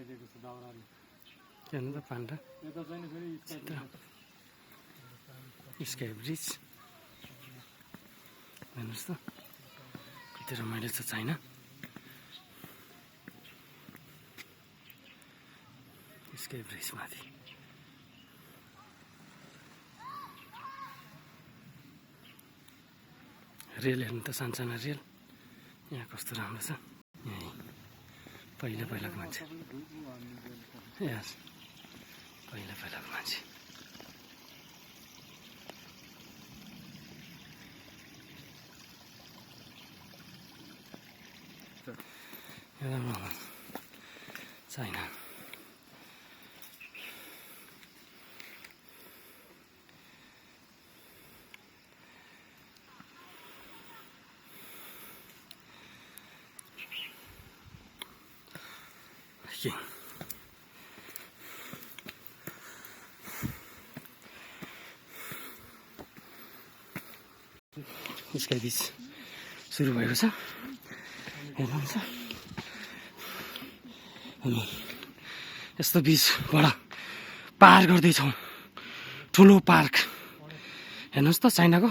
के भन्नु त पान्डा स्काई ब्रिज हेर्नुहोस् त कति रमाइलो छ चाइना। स्काई ब्रिज माथि रेल हेर्नु त सानसाना रेल यहाँ कस्तो राम्रो छ। यहीँ पहिला पहिलाको मान्छे यार पहिला पहिलाको मान्छे राम्रो चाइना। स्काई ब्रिज सुरु भएको छ हेर्नुहुन्छ। हामी यस्तो बिचबाट पार गर्दैछौँ ठुलो पार्क हेर्नुहोस् त चाइनाको।